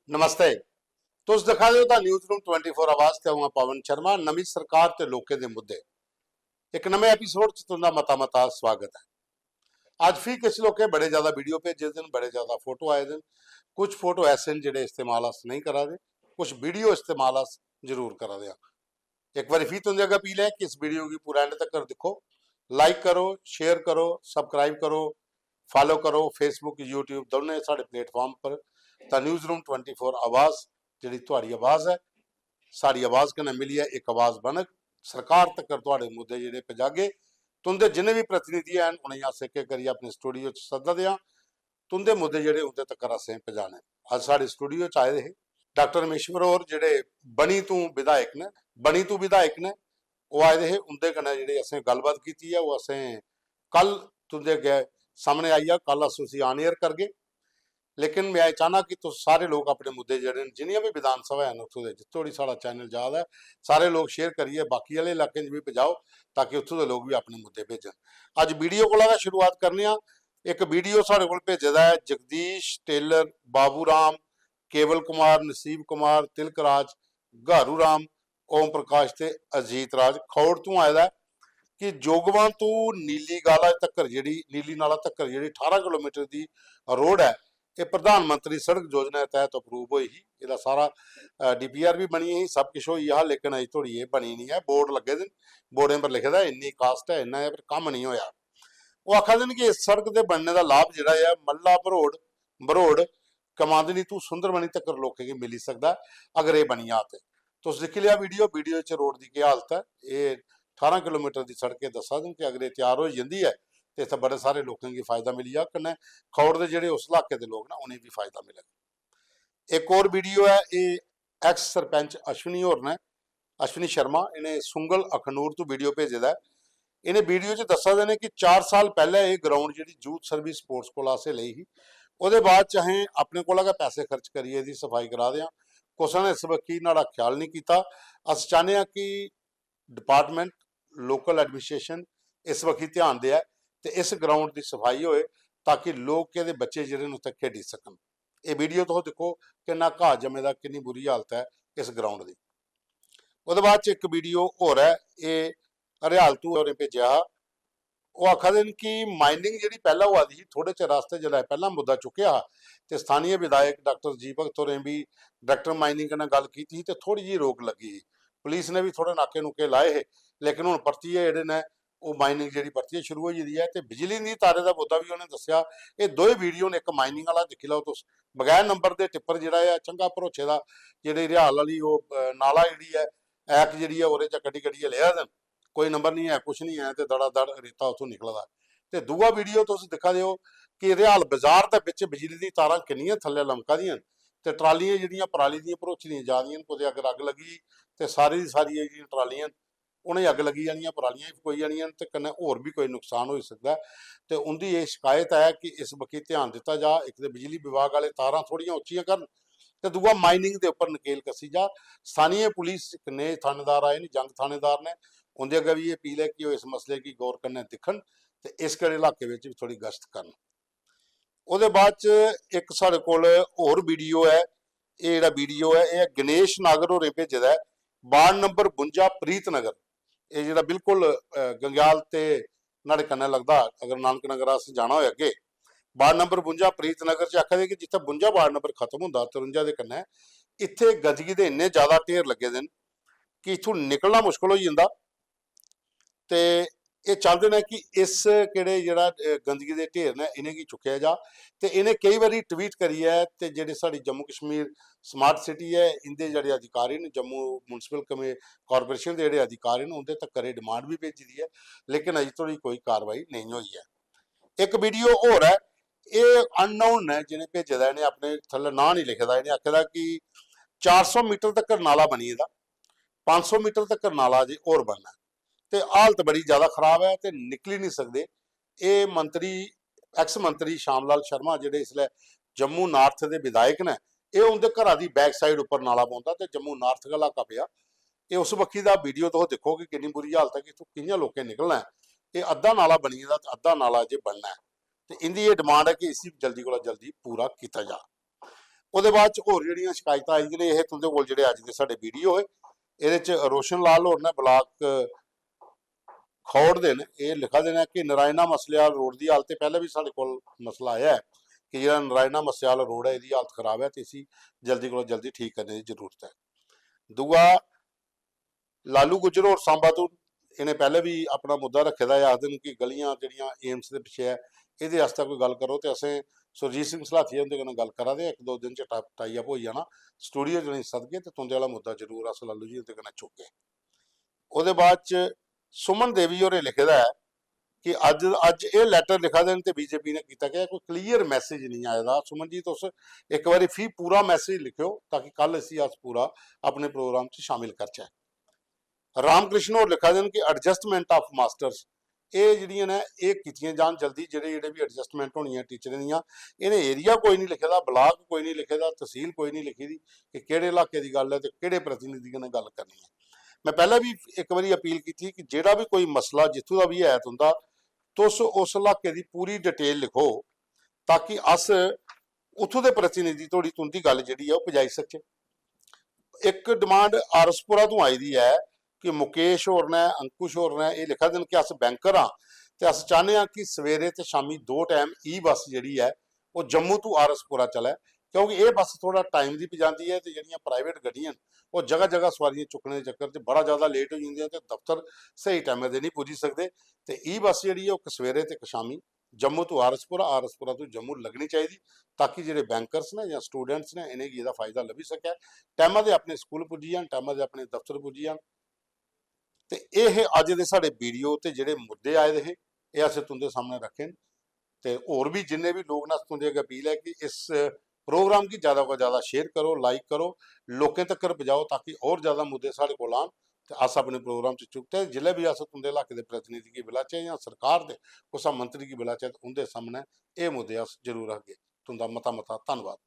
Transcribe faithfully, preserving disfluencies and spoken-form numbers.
नमस्ते। तुस दिक्खा दे ओ the news room twenty four आवाज ते अ'ऊं आं पवन शर्मा। नमीं सरकार ते लोकें दे मुद्दे, इक नमें एपिसोड च तुं'दा मता मता स्वागत ऐ। अज्ज फ्ही किश लोकें बड़े ज्यादा वीडियो भेजे दे न, बड़े ज्यादा फोटो आए दे न। कुछ फोटो ऐसे न जेह्ड़े इस्तेमाल अस नेईं करा दे, कुछ वीडियो इस्तेमाल अस जरूर करा दे आं। इक बारी फ्ही तुं'दे अग्गें अपील ऐ कि इस वीडियो गी पूरा एंड तक्कर दिक्खो, लाइक करो, शेयर करो, सब्सक्राइब करो, फॉलो करो Facebook, YouTube दौनें साढ़े प्लेटफार्म पर। The news room twenty four आवाज, जेह्ड़ी थुआढ़ी आवाज ऐ, साढ़ी आवाज कन्नै मिलियै इक आवाज बनग। सरकार तक्कर थुआढ़े मुद्दे जेह्ड़े पजागे, तुं'दे जिन्ने बी प्रतिनिधि हैन उ'नेंगी अस इक इक करियै अपने स्टूडियो च सद्दा दे आं। तुं'दे मुद्दे जेह्ड़े उं'दे तक्कर असें पजाने। अज्ज साढ़े स्टूडियो च आए दे हे डाक्टर रमेश्वर होर, जेह्ड़े बनी तू विधायक न, बनी तू विधायक न, ओह् आए दे हे। उं'दे कन्नै जेह्ड़ी असें गल्लबात कीती ऐ, ओह् असें कल तुं'दे अग्गें सामने आई ऐ, कल अस उसी ऑन एयर करगे। लेकिन में एह् चाह्न्नां कि तुस सारे लोक अपने मुद्दे जेह्ड़े न, जिन्नियां बी विधान सभा हैन उत्थूं दे, जित्थूं धोड़ी साढ़ा चैनल जा दा ऐ, सारे लोक शेयर करियै बाकी आह्ले इलाकें च बी पजाओ, ताकि उत्थूं दे लोक बी अपने मुद्दे भेजन। अज्ज वीडियो कोला गै शुरुआत करने आं। इक वीडियो साढ़े कोल भेजे दा ऐ जगदीश टेलर, बाबू राम, केवल कुमार, नसीब कुमार, तिलक राज, घारू राम, ओम प्रकाश ते अजीत राज खौड़ तू आए दा ऐ कि जोगवान तू नीली गाला तक्कर जेह्ड़ी, नीली नाला तक्कर जेह्ड़ी ठारां किलोमीटर दी रोड ऐ, एह् प्रधानमंत्री सड़क योजना दे तैह्त अप्रूव होई ही। एह्दा सारा डीपीआर बी बनी ही, सब किश होई गेआ हा, लेकिन अजें धोड़ी एह् बनी निं ऐ। बोर्ड लग्गे दे न, बोर्डें पर लिखे दा इन्नी कास्ट ऐ, इन्ना ऐ, पर कम्म निं होएआ। ओह् आखा दे न कि इस सड़क दे बनने दा लाभ जेह्ड़ा ऐ मल्ला बरोड, बरोड कमांदनी तू सुंदरबनी तक्कर लोकें गी मिली सकदा ऐ, अगर एह् बनी जा ते। तुस दिक्खी लेआ वीडियो, वीडियो च रोड दी केह् हालत ऐ। एह् ठारां किलोमीटर दी सड़क, एह् दस्सा दे न कि अगर एह् त्यार होई जंदी ऐ ते इत्थै बड़े सारे लोकें गी फायदा मिली जाग, कन्नै खौड़ दे जेह्ड़े उस इलाके दे लोक न उ'नेंगी बी फायदा मिलग। इक होर वीडियो ऐ, एह् एक्स सरपंच अश्विनी होर न, अश्विनी शर्मा, इ'नें सुंगल अखनूर तू वीडियो भेजे दा ऐ। इ'नें वीडियो च दस्सा दे न कि चार साल पैह्ले एह् ग्राउंड जेह्ड़ी यूथ सर्विस स्पोर्ट्स कोला असें लेई ही, ओह्दे बाद च असें अपने कोला गै पैसे खर्च करियै एह्दी सफाई करा दे आं। कुसै ने इस बक्खी न्हाड़ा ख्याल निं कीता। अस चाह्न्ने आं कि डिपार्टमेंट, लोकल एडमिनिस्ट्रेशन इस बक्खी ध्यान देऐ ते इस ग्राउंड दी सफाई होए, ताकि लोक, एह्दे बच्चे जेह्ड़े न उत्थै खेढी सकन। एह् वीडियो तुस दिक्खो, किन्ना घाऽ जम्मे दा, किन्नी बुरी हालत ऐ इस ग्राउंड दी। ओह्दे बाद च इक वीडियो होर ऐ, एह् हरियाल तू होरें भेजेआ हा। ओह् आखा दे न कि माइनिंग जेह्ड़ी पैह्लें होआ दी ही, थोह्ड़े चिर आस्तै जेल्लै पैह्लें मुद्दा चुक्केआ हा ते स्थानीय विधायक डाक्टर जी भगत होरें बी डायरेक्टर माइनिंग कन्नै गल्ल कीती ही ते थोह्ड़ी जेही रोक लग्गी ही। पुलिस ने बी थोह्ड़े नाके नुके लाए हे, लेकिन हून परतियै जेह्ड़े न ओह् माइनिंग जेह्ड़ी परतियै शुरू होई गेदी ऐ। ते बिजली दी तारें दा मुद्दा बी उ'नें दस्सेआ। एह् दोए वीडियो न, इक माइनिंग आह्ला दिक्खी लैओ तुस, बगैर नंबर दे टिप्पर जेह्ड़ा ऐ चंगा भरोचे दा, जेह्ड़ी रिहाल आह्ली ओह्, अ, नाला जेह्ड़ी ऐ, ऐक जेह्ड़ी ऐ ओह्दे च कड्ढी कड्ढियै लेआ दे न। कोई नंबर निं ऐ, कुछ निं ऐ, ते दड़ा दड़ रेता उत्थूं निकला दा। ते दूआ वीडियो तुस दिक्खा दे ओ कि रिहाल बाजार दे बिच बिजली दी तारां किन्नियां थल्लै लमका दियां न ते ट्रालियां जेह्ड़ियां पराली दियां भरोची दियां जा दियां न। कुतै अगर अग्ग लग्गी ते सारी दी सारी एह् जेह्ड़ियां ट्रालियां न, उ'नेंगी अग्ग लग्गी जानी ऐ, परालियां बी फकोई जानियां न ते कन्नै होर बी कोई नुकसान होई सकदा ऐ। ते उं'दी एह् शिकायत ऐ कि इस बक्खी ध्यान दित्ता जा, इक ते बिजली विभाग आह्ले तारां थोह्ड़ियां उच्चियां करन ते दूआ माइनिंग दे उप्पर नकेल कस्सी जा। स्थानीय पुलिस कन्नै थानेदार आए न, यंग थानेदार न, उं'दे अग्गें बी एह् अपील ऐ कि ओह् इस मसले गी गौर कन्नै दिक्खन ते इस केह्ड़े इलाके बिच बी थोह्ड़ी गश्त करन। ओह्दे बाद च इक साढ़े कोल होर वीडियो ऐ, एह् जेह्ड़ा वीडियो ऐ, एह् गणेश नागर होरें भेजे दा ऐ, वार्ड नंबर बुंजा प्रीत नगर। एह् जेह्ड़ा बिल्कुल, अ, गंगेआल ते न्हाड़े कन्नै लगदा, अगर नानक नगर अस जाना होए अग्गें, वार्ड नंबर बुंजा प्रीत नगर च आखा दे कि जित्थै बुंजा वार्ड नंबर खत्म होंदा तरुंजा दे कन्नै, इत्थै गंदगी दे इन्ने ज्यादा ढेर लग्गे दे न कि इत्थूं निकलना मुश्कल होई जंदा। ते एह् चांह्दे न कि इस केह्ड़े जेह्ड़ा, अ, गंदगी दे ढेर न, इ'नेंगी चुक्केआ जा। ते इ'नें केई बारी ट्वीट करियै ते जेह्ड़े साढ़ी जम्मू कश्मीर स्मार्ट सिटी ऐ, इं'दे जेह्ड़े अधिकारी न, जम्मू म्युनिसिपल कमे-, कॉरपोरेशन दे जेह्ड़े अधिकारी न, उं'दे तक्कर एह् डिमांड बी भेजी दी ऐ, लेकिन अजें धोड़ी कोई कार्रवाई नेईं होई ऐ। इक वीडियो होर ऐ, एह् अननोन न जि'नें भेजे दा, इ'नें अपने थल्लै नांऽ निं लिखे दा, इ'नें आखे दा कि चार सौ मीटर तक्कर नाला बनी गेदा, पंज सौ मीटर तक्कर नाला अजें होर बनना ऐ। ते हालत बड़ी ज्यादा खराब ऐ ते निकली निं सकदे। एह् मंत्री, एक्स मंत्री श्याम लाल शर्मा, जेह्ड़े इसलै जम्मू नार्थ दे विधायक न, एह् उं'दे घरा दी बैक साइड उप्पर नाला पौंदा ते जम्मू नार्थ गै इलाका पेआ। एह् उस बक्खी दा वीडियो तुस दिक्खो कि किन्नी बुरी हालत ऐ कि इत्थूं कि'यां लोकें निकलना ऐ। एह् अद्धा नाला बनी गेदा ते अद्धा नाला अजें बनना ऐ। ते इं'दी एह् डिमांड ऐ कि इसी जल्दी कोला जल्दी पूरा कीता जा। ओह्दे बाद च होर जेह्ड़ियां शिकायतां आई दियां न, एह् तुं'दे कोल जेह्ड़े अज्ज दे साढ़े वीडियो होए, एह्दे च रोशन लाल होर ने ब्लाक खौड़ दे न, एह् लिखा दे न कि नारायणा मसलेआल रोड दी हालत, ते पैह्लें बी साढ़े कोल मसला आया ऐ कि जेह्ड़ा नारायणा मसलेआल रोड ऐ, एह्दी हालत खराब ऐ ते इसी जल्दी कोला जल्दी ठीक करने दी जरूरत ऐ। दूआ, लालू गुज्जर होर सांबा तों, इ'नें पैह्लें बी अपना मुद्दा रक्खे दा ऐ, आखदे न कि गलियां जेह्ड़ियां एम्स दे पिच्छे ऐ, एह्दे आस्तै कोई गल्ल करो, ते असें सुरजीत सिंह सलाथिया हुंदे कन्नै गल्ल करा दे आं, इक दो दिन च टाई अप होई जाना, स्टूडियो च उ'नेंगी सदगे ते तुं'दे आह्ला मुद्दा जरूर अस लालू जी हुंदे कन्नै चुकगे। ओह्दे बाद च सुमन देवी होरें लिखे दा ऐ कि अज्ज, अज्ज एह् लैटर लिखा दे न ते बीजेपी ने कीता केह् ऐ, कोई क्लियर मैसेज नेईं आए दा। सुमन जी, तुस इक बारी फ्ही पूरा मैसेज लिखेओ ताकि कल इसी अस पूरा अपने प्रोग्राम च शामिल करचै। रामकृष्ण होर लिखा दे न कि adjustment of masters, एह् जेह्ड़ियां न, एह् कीतियां जान जल्दी, जेह्ड़े, जेह्ड़े बी एडजस्टमेंट होनियां टीचरें दियां। इ'नें एरिया कोई निं लिखे दा, ब्लाक कोई निं लिखे दा, तसील कोई निं लिखी दी कि केह्ड़े इलाके दी गल्ल ऐ ते केह्ड़े प्रतिनिधि कन्नै गल्ल करनी ऐ। में पैह्लें बी इक बारी अपील कीती कि जेह्ड़ा बी कोई मसला जित्थूं दा बी ऐ तुं'दा, तुस उस इलाके दी पूरी डिटेल लिखो, ताकि अस उत्थूं दे प्रतिनिधि धोड़ी तुं'दी गल्ल जेह्ड़ी ऐ, ओह् पजाई सकचै। इक डिमांड आरएसपुरा तों आई दी ऐ कि मुकेश होर ने, अंकुश होर ने एह् लिखा दे न कि अस बैंकर आं ते अस चाह्न्ने आं कि सवेरे ते शामी दो टाइम ई बस जेह्ड़ी ऐ, ओह् जम्मू तों आरएसपुरा चलै, क्योंकि एह् बस थोह्ड़ा टाइम दी पजांदी ऐ ते जेह्ड़ियां प्राइवेट गड्डियां न, ओह् जगह जगह सोआरियां चुक्कने दे चक्कर च बड़ा ज्यादा लेट होई जंदियां ते दफ्तर स्हेई टाइमै दे निं पुज्जी सकदे। ते ई बस जेह्ड़ी ऐ, ओह् इक सवेरे ते इक शामी जम्मू तों आरएसपुरा, आरएसपुरा तों जम्मू लग्गनी चाहिदी, ताकि जेह्ड़े बैंकर्स न जां स्टूडेंट्स न, इ'नेंगी एह्दा फायदा लब्भी सकै, टाइमा दे अपने स्कूल पुज्जी जान, टाइमा दे अपने दफ्तर पुज्जी जान। ते एह् हे अज्ज दे साढ़े वीडियो ते जेह्ड़े मुद्दे आए दे हे, एह् असें तुं'दे सामनै रक्खे न। ते होर बी जिन्ने बी लोक न, अस तुं'दे अग्गें अपील ऐ कि इस प्रोग्राम गी ज्यादा कोला ज्यादा शेयर करो, लाइक करो, लोकें तक्कर पजाओ, ताकि होर ज्यादा मुद्दे साढ़े कोल आन ते अस अपने प्रोग्राम च चुकचै। जिसलै बी अस तुं'दे इलाके दे प्रतिनिधि गी बलाचै जां सरकार दे कुसै मंत्री गी बलाचै, ते उं'दे सामनै एह् मुद्दे अस जरूर रखगे। तुं'दा मता मता धन्नवाद।